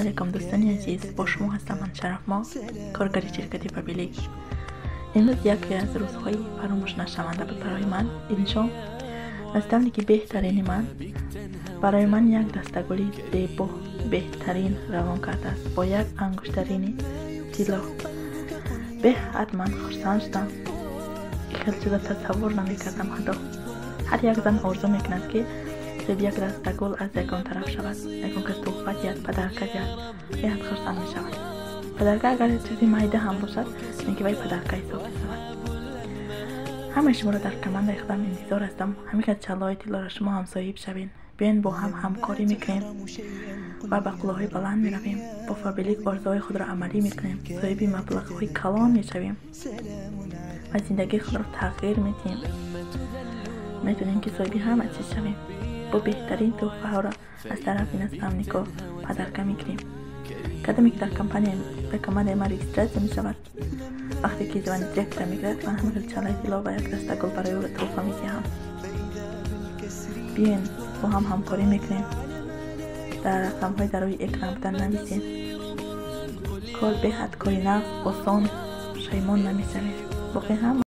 Алейкум, дӯстони азиз, бо шумо ҳастам ман, Шарафмо, коргари ширкати Фаберлик. Имрӯз яке аз рӯзҳои фаромӯшнашаванда буд барои ман. Ин шом наставники беҳтарини ман барои ман як дастагули зебо, беҳтарин равон кардааст бо як ангуштарини тилло. Беҳад ман хурсанд шудам, хел чиза тасаввур намекардам. Ҳатто ҳар як зан орзу мекунад, ки соҳиби як дастагул аз ягон тараф шавад, ягон кас туҳфа диҳад, подарка диҳад, беҳад хурсанд мешавад. Подарка агар чизи майда ҳам бошад, ки вай подарка ҳисоб мешавад. Ҳамаи шуморо дар командаи худам интизор ҳастам. Ҳамин хел чаллои тиллоро шумо ҳам соҳиб шавед. Биёен, бо ҳам ҳамкорӣ мекунем ва ба қуллаҳои баланд меравем. Бо Фаберлик орзуҳои худро амалӣ мекунем, соҳиби маблағҳои калон мешавем ва зиндагии худро тағйир медиҳем. Метавонем, ки соҳиби ҳама чиз шавем. Бо беҳтарин туҳфаҳоро аз тарафи наставнико подарка мекунем. Кадоме ки дар компанияи ман регистрация мешавад, вақте ки звание директора мегирад, ман ҳамин хел чаллаи тилло ва як дастагул барои ӯ туҳфа медиҳам. Биёен, бо ҳам ҳамкорӣ мекунем. Дар рақамҳои дар рӯи экран будан нависед. Кор беҳад кори нағз, осон, пушаймон намешавед. Боқӣ ҳама.